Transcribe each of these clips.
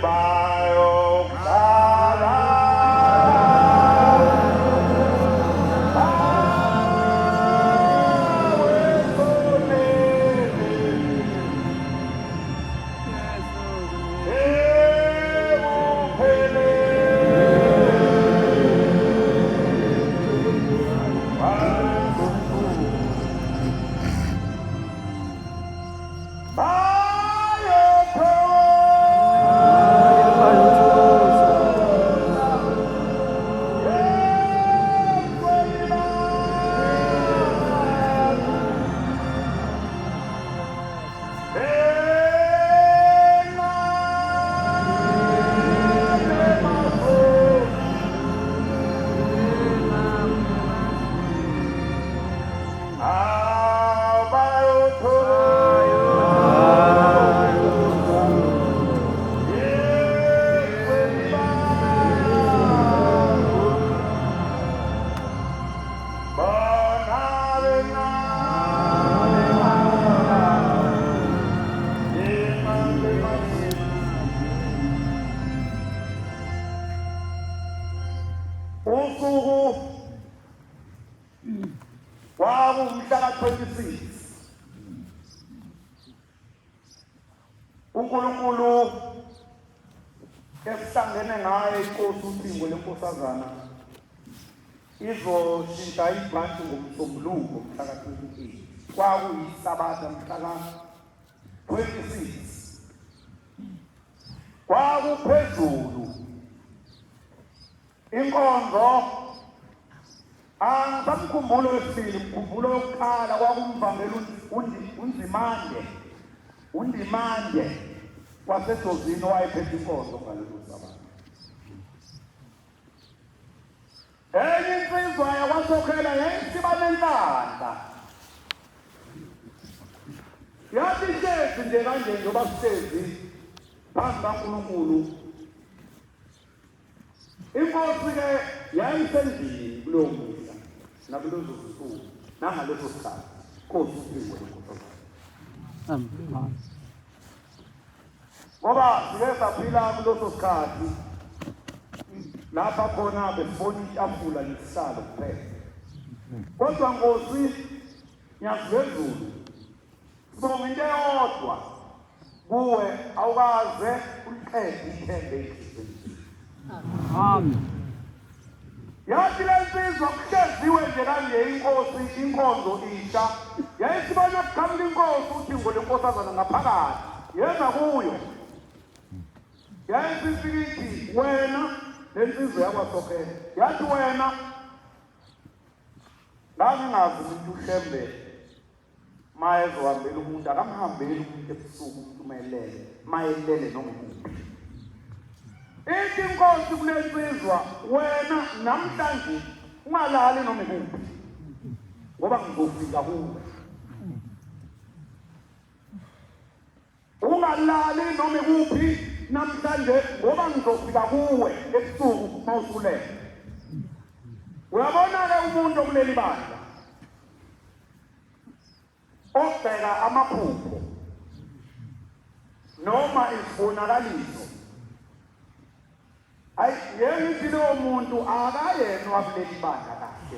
Bayokuhlala Usuku kwakuwumhla ka-26 uNkulunkulu esihlangene ngaye inkosi uThingo lenkosazana izoshintsha ibhantshi ngoMsombuluko mhla ka-28 kwakuyisabatha mhla ka-26 kwakuphezulu Inkonzo angisamkhumbuli wesibili, ngikhumbula owokuqala kwakumvangeli uNzimande, uNdimande waseJozini owayephethe inkonzo ngalolu sabatha. Enye insizwa yakwaSokhela yayisiba nenhlanhla. Yathi ihlezi nje kanje njengoba sihlezi phambi kaNkulunkulu Inkosi-ke yayisendlini kulowo mihla nakulezo zinsuku nangaleso sikhathi. Nkosi uPhiko lenkosazana. Amen. Ngoba sike saphila kuleso sikhathi lapha khona besibona itafula nesihlalo kuphela. Kodwa Nkosi ngiyazwezulu Sibonga into eyodwa kuwe awukaze uliqede ithembe enhliziyweni. Amen. Yathi le nsizwa kuhleziwe nje kanje inkosi inkonzo isha yayisibona kuqhamuka inkosi uThingo lenkosazana ngaphakathi yeza kuyo yayisifika ithi wena le nsizwa yakwaSokhela yathi wena ngangingazi umuntu uShembe Ma ezohambela umuntu akamhambeli umuntu ebusuku umuntu umelele mayelele noma ikuphi. Ithi inkosi kule nsizwa wena namhlanje ungalali noma ikuphi ngoba ngizofika kuwe. Ungalali noma ikuphi namhlanje ngoba ngizofika kuwe ebusuku mawusulele. Uyabona-ke umuntu okuleli bandla obheka amaphupho noma izibonakaliso hayi ngeke ngithi lowo muntu akayena wakuleli bandla kahle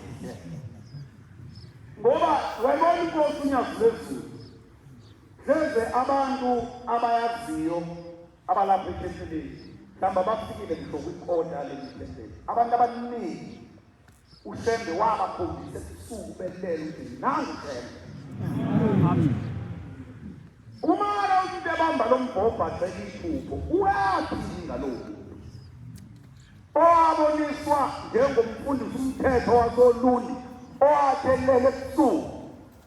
ngoba wayibona inkosi unyazi lwezulu hleze abantu abayaziyo abalapha ethempelini mhlawumbe abafikile ngisho kwikota leli thempeli abantu abaningi uShembe wabakhombisa ebusuku belele ukuthi nangu uShembe. Amen. Uma ke umuntu ebamba lo mbhobho agxeka iphupho uyaphinga lowo muntu. Owaboniswa njengomfundisi umthetho wasoLundi owathi elele ebusuku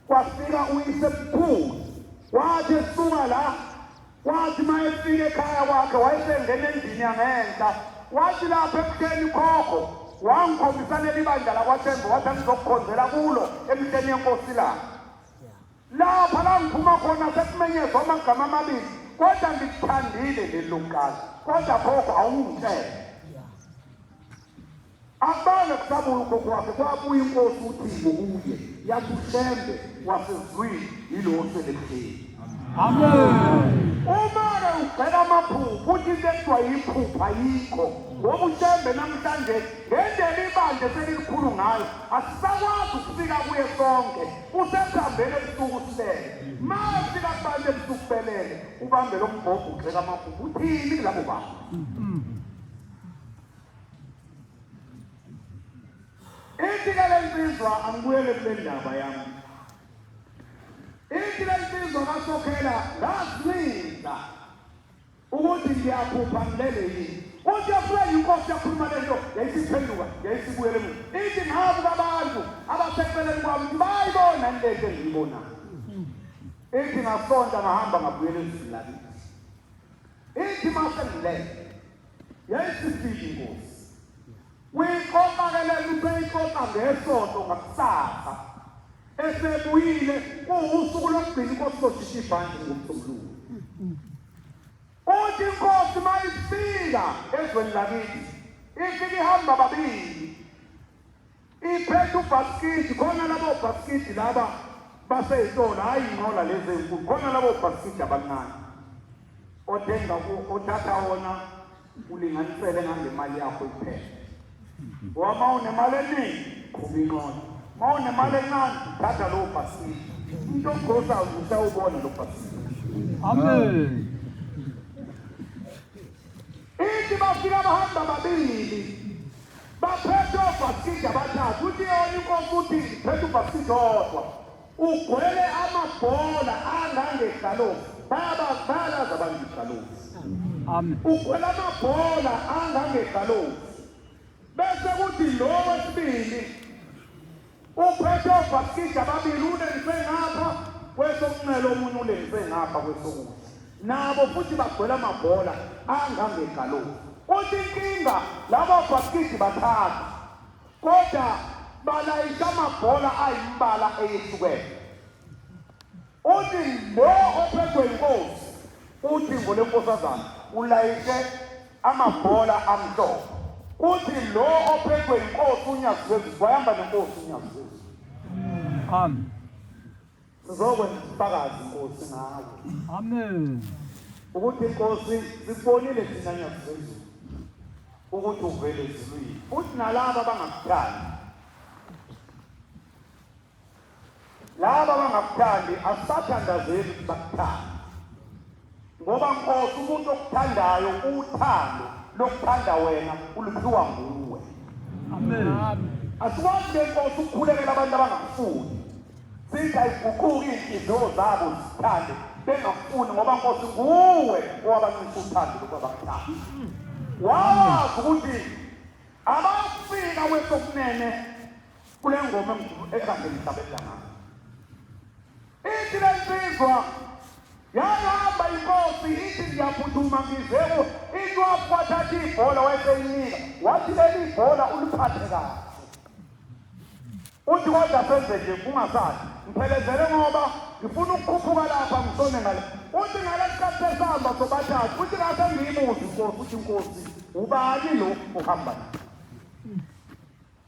kwafika uyisemkhulu wathi esuka la Wathi uma efika ekhaya kwakhe wayesengena endlini yangenhla. Wathi lapha ebuhleni khokho wangikhombisa leli bandla lakwaThemba wathi angizokukhonzela kulo emihleni yenkosi la. Lapha la ngiphuma khona sekumenyezwa amagama amabili kodwa ngikuthandile leli lokuqala kodwa khokho awungitshele. Akubange kusabuya ukhokho wakhe kwabuya inkosi uThingo kuye yathi uShembe wasezulwini yilo osele ebuhleni. Amen. Uma-ke ubheka amaphupho uthi into ekuthiwa kuthiwa yiphupha yikho ngoba uShembe namhlanje ngendlela ibandla eselikhulu ngayo asisakwazi ukufika kuye sonke usesihambele ebusuku silele ma efika kubantu ebusuku belele ubambe lo mbhobho ugxeka amaphupho uthini kulabo bantu. Ithi ke le nsizwa angibuyele kule ndaba yami. Ithi le nsizwa kaSokhela ngazinza ukuthi ngiyaphupha ngilele yini. Uthi yafika inkosi yakhuluma le nto yayisiphenduka yayisibuyele emuva. Ithi ngabuka abantu abaseceleni kwami bayibona le nto engiyibonayo. Ithi ngasonta ngahamba ngabuyela ezweni lakithi. Ithi mase ngilele yayisifika inkosi. Uyixoxa-ke le nto useyixoxa ngesonto ngakusasa. Esebuyile kuwusuku lokugcina inkosi izoshisha ibhantshi ngomsombuluko. Uthi inkosi uma ifika ezweni lakithi ifike ihamba babili iphethe ubhasikidi khona labo bhasikidi laba basey'tolo hhayi inqola lezi ey'nkulu khona labo bhasikidi abancane othenga othatha wona ulinganisele ngangemali yakho iphele ngoba uma unemali eningi qhuba inqola uma unemali encane thatha lowo bhasikidi umuntu ogrosayo usawubona lo bhasikidi. Amen. Ithi bafika bahamba babili baphethe obhasikidi abathathu uthi yona inkosi uthi phethe ubhasikidi odwa ugcwele amabhola angangegalofu bayalazi abantu igalofu. Amen. Ugcwele amabhola angangegalofu bese kuthi lo wesibili uphethe obhasikidi ababili ulengise ngapha kwesokunxele omunye ulengise ngapha kwesokudla nabo futhi bagcwele amabhola angangegalofu uthi inkinga labo bhasikidi bathathu Kodwa balayisha amabhola ayimbala eyehlukene. Uthi lo ophethwe inkosi uthingo lenkosazana ulayishe amabhola amhlophe. Kuthi lo ophethwe inkosi uNyazi lwezulu wayehamba nenkosi uNyazi lwezulu. Amen. Sizokwenza ubufakazi Nkosi ngawe. Amen. Ukuthi Nkosi sikubonile thina Nyazi lwezulu ukuthi uvele ezulwini futhi nalaba abangakuthandi laba abangakuthandi asisathandazeli ukuthi bakuthande ngoba Nkosi umuntu okuthandayo uthando lokuthanda wena uluphiwa nguwe. Amen. Asikwazi ke Nkosi ukukhulekela abantu abangakufuni. Sithi ayiguquki iy'nhliziyo zabo zithande bengakufuni ngoba Nkosi nguwe owabancisha uthando lokuba bakuthande. Wazi ukuthi abayofika kwesokunene kule ngoma ekade ngihlabelela ngayo. Ithi le nsizwa yayihamba inkosi ithi ngiyaphuthuma ngize ku inwafu wathatha ibhola wayeseyinika wathi leli bhola uliphathe kahle. Uthi kodwa senze nje ungasazi ngiphelezele ngoba ngifuna ukukhuphuka lapha ngisone ngale. Uthi ngalesikhathi sesihamba sobathathu uthi ngase ngiyibuze inkosi uthi inkosi ubani lo uhamba naye.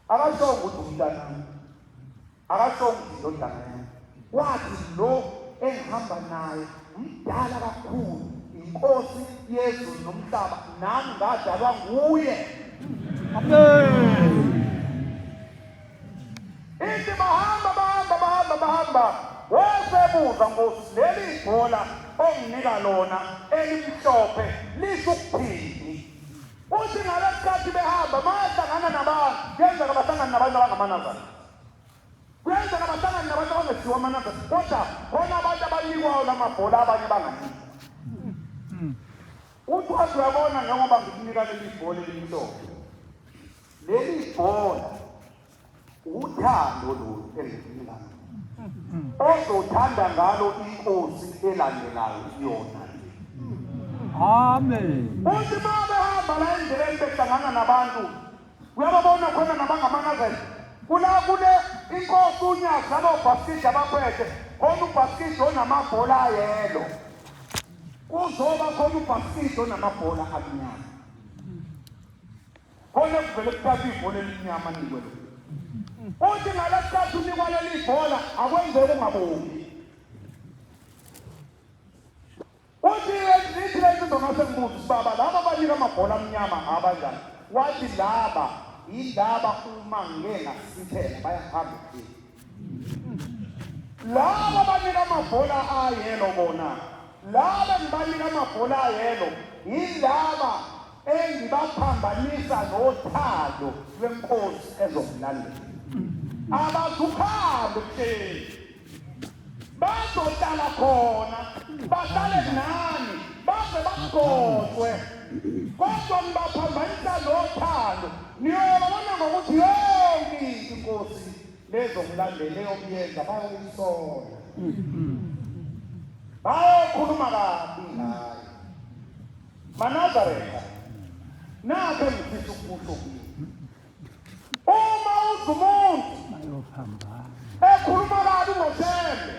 Akashongo ukuthi umntanami, akashongo ukuthi indodana yami. Wathi lo engihamba naye mdala kakhulu, inkosi yezulu nomhlaba, nami ngadalwa nguye. Amen. Ithi bahamba bahamba bahamba bahamba wasebuza nkosi leli bhola onginika lona elimhlophe lisho ukuthini? Uthi ngalesikhathi behamba bayahlangana nabantu, kuyenzeka bahlangane nabantu abangamanazareth. Kuyenzeka bahlangane nabantu abangesiwo amanazareth, kodwa khona abantu abanikwayo la mabhola abanye banganikwa. Uthi wathi uyabona njengoba ngikunika leli bhola elimhlophe, leli bhola uthando lolu engikunika lona ozothanda ngalo inkosi elandelayo iyona. Amen. Uthi uma behamba la endleleni behlangana nabantu uyababona khona nabangamanazela kula kule inkosi uNyazi labo bhasikidi abaphethe khona ubhasikidi onamabhola ayelo kuzoba khona ubhasikidi onamabhola amnyama Khona kuvele kuthathwe ibhola elimnyama nikwe lo. Uthi ngalesikhathi unikwa leli bhola akwenzeki ungabongi. Uthi lithi le nsizwa ngase ngibuza ukuthi baba laba bantu Abanika amabhola amnyama abanjani? Wathi laba yilaba uma ngike ngasithela bayahamba ekhini. Laba abanika amabhola ayelo bona, laba engibanika amabhola ayelo yilaba engibaphambanisa nothando lwenkosi ezomlandela. Abazukuhamba ebuhleni. Bazohlala khona, bahlale nani, baze bagcotshwe. Kodwa ngibaphambanisa nothando. Niyobona ngokuthi yonke into inkosi lezomlandela eyokuyenza bayoyisola. Bayokhuluma kabi ngayo. MaNazaretha, nakho engifisa ukukusho kini. Uma uzwa umuntu ekhuluma kabi ngoShembe,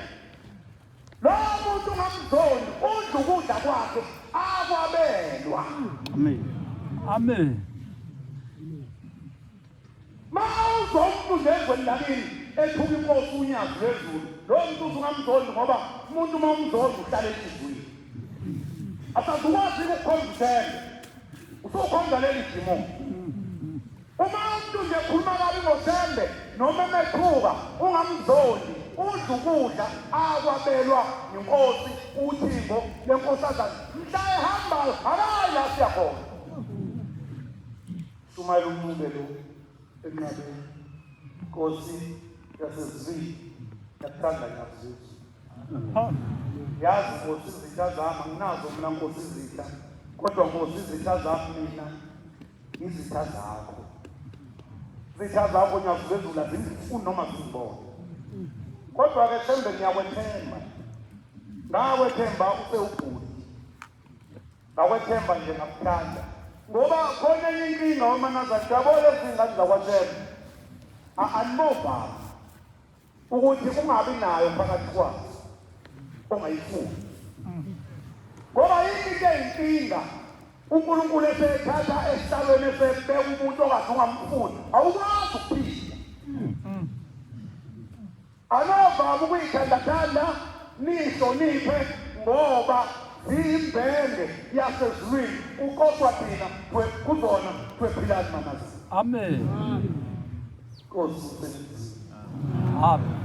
lowo muntu ungamzondi, udla ukudla kwakhe akwabelwa. Amen. Amen. Ma uzwa umuntu nje ezweni lakini ethuka inkosi unyazi lwezulu, lowo muntu usungamzondi ngoba umuntu uma umzondi uhlala enhliziyweni. Asazukwazi ukukhonza uShembe. Usukhonza leli dimoni. Uma umuntu nje ekhuluma kabi ngoShembe noma emethuka ungamzondi, udla ukudla akwabelwa yinkosi uThingo lenkosazana. Mhla ehambayo akayi la siya khona. Shumayela umncube lo enqabeni. Nkosi yasezulwini, ngiyakuthanda ngiyakuzizwa. Yazi Nkosi izitha zami anginazo mina Nkosi izitha kodwa Nkosi izitha zami mina izitha zakho izitha zakho ngiyazibezula zingifuni noma zingibone kodwa ke Thembe ngiyakwethemba ngakwethemba usewubhuti ngakwethemba nje ngakuthanda ngoba khona enye inkinga wamanazaretha yabo lezi ngane zakwaThemba anibovami ukuthi ungabi nayo phakathi kwazo ongayifuni ngoba yikho into eyinkinga uNkulunkulu esethatha esihlalweni esebeka umuntu okade ungamfuni awukwazi ukuphila anovama ukuyithandathanda nihloniphe ngoba ziyimbenge yasezulwini uqoqwa thina kuzona twephilani manazi amen Nkosi usebenzise amen.